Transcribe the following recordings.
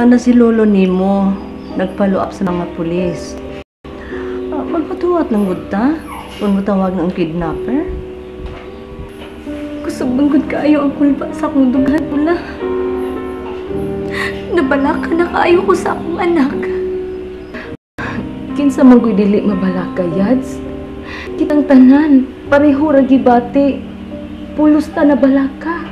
Naa na si lolo nimo nag-follow up sa mga pulis. Magpatuwat lang gud ta kung mutawag ng kidnapper. Kusog man gud kaayo ang kulpa sa akong dughan pula. Nabalaka na kaayo ko sa akong anak. Kinsa man gud dili mabalaka, Yads? Kitang tanan, pareho ra gibati. Pulos ta nabalaka.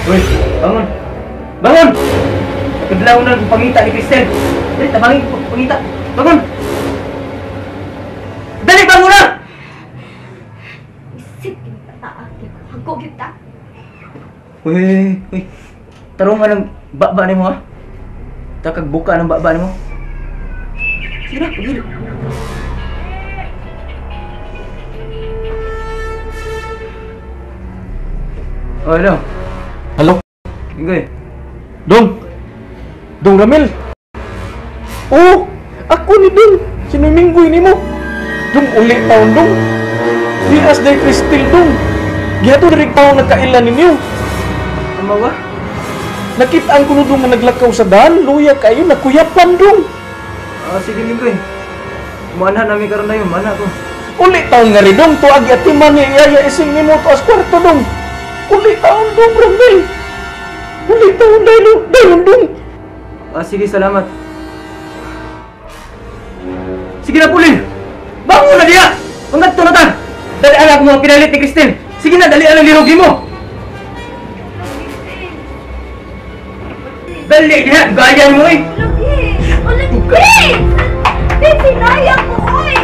Uy, bangon! Bangon! Nakadlaw na ang pangita ni Cristel. Dali, tabangin ko pangita. Bangon! Dali, bangon na! Isip, taag. Hago, kita. Uy, uy. Tarong nga ng baba ni mo, ha? Takagbuka ng baba ni mo. Sige na, pagili. Oh, hello. Hello? Ingoy. Dong! Dong Ramil! Oh! Ako ni Dong! Sinuminggoy ni mo! Dong, uli taon, Dong! Dias day Cristel, Dong! Gihato diri taon nagkailan ninyo! Amawa? Nakita ang kuno, Dong, nga naglakaw sa daan. Luya kayo, nakuyapan, Dong! Ah, sige, Minggoy. Muanha nami karon na yun, muanha ko. Uli taon nga rin, Dong! Tuag atiman ni Yaya ising nimo tuas kwarto, Dong! Uli taon, Dong Ramil! Uli taon, dayon, Dong! Ah, sige, salamat. Sige na, Pulin! Bangon na diya! Mangadto na ta! Dali anak mo pinalit ni Cristel! Sige na, dali ang lihog mo! Dali diha! Gaya mo eh! Lagi! Lagi! Sinaya ko, oy!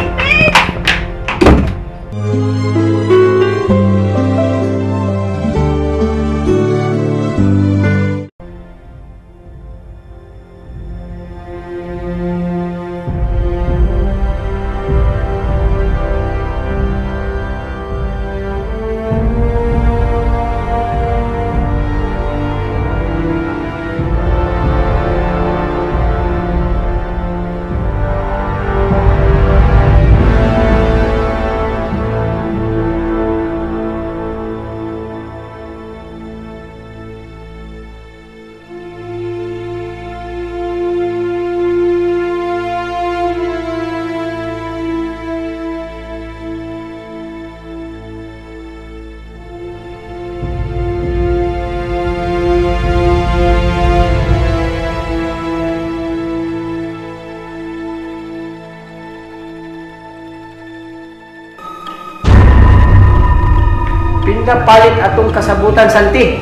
Kapalit atong kasabutan, Santi.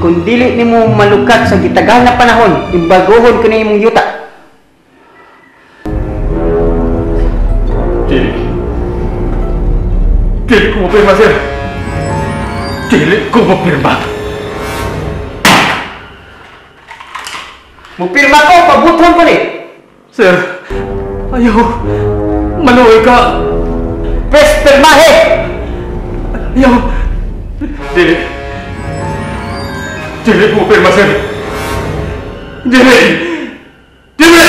Kung dili nimo malukat sa gitagal na panahon, imbaguhon ko na imong yuta. Dili. Dili ko mapirma, sir. Dili ko mapirma. Mupirma ko, pabuthon ko ni. Sir, ayaw. Maluoy ka. Pres, pirmahe! Ayaw. Dili. Dili ko mapirma, sir. Dili! Dili!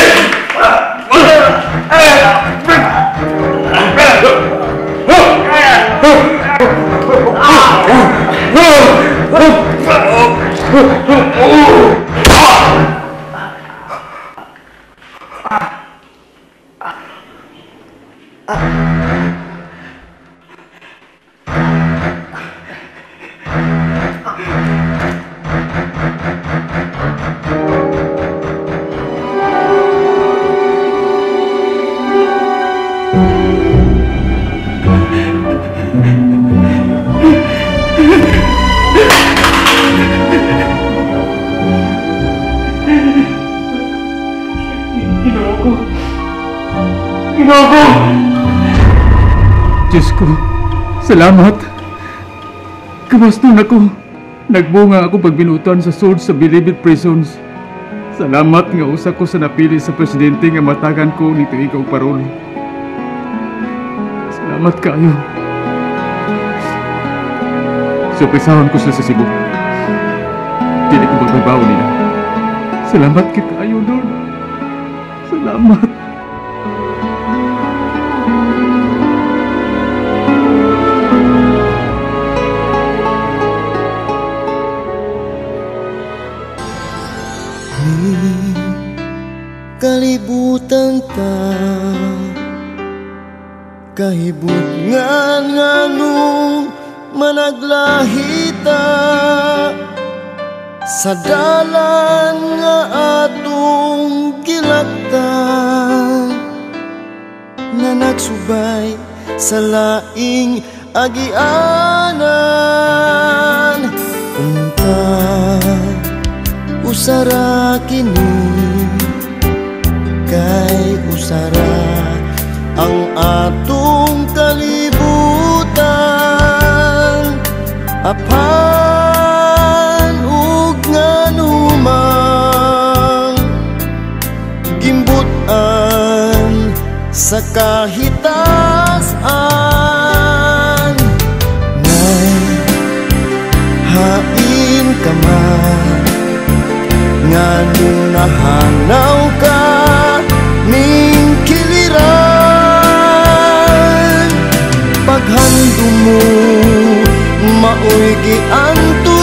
Ginoo ko! Diyos ko, salamat. Kamusta na ko? Nagbunga ako pagbinutan sa sword sa Bilibid Prisons. Salamat nga usa ko sa napili sa presidente nga matagan ko ni tuig og parol. Salamat kayo. Surpresahon ko sila sa Cebu. Dili ko magbabaw nila. Salamat kita ayo, Lord. Salamat. Kalibutan ta kahibutngan nganong managlahita sa dalan nga atong gilaktan nga nagsubay sa laing agianan. Unta usara kini kay usara ang atong kalibutan, apan ug nganumang gimbutan sa kahitasan. Nay hain ka man nganong nahanaw ka ning kiliran, paghandom mo maoy giantuman.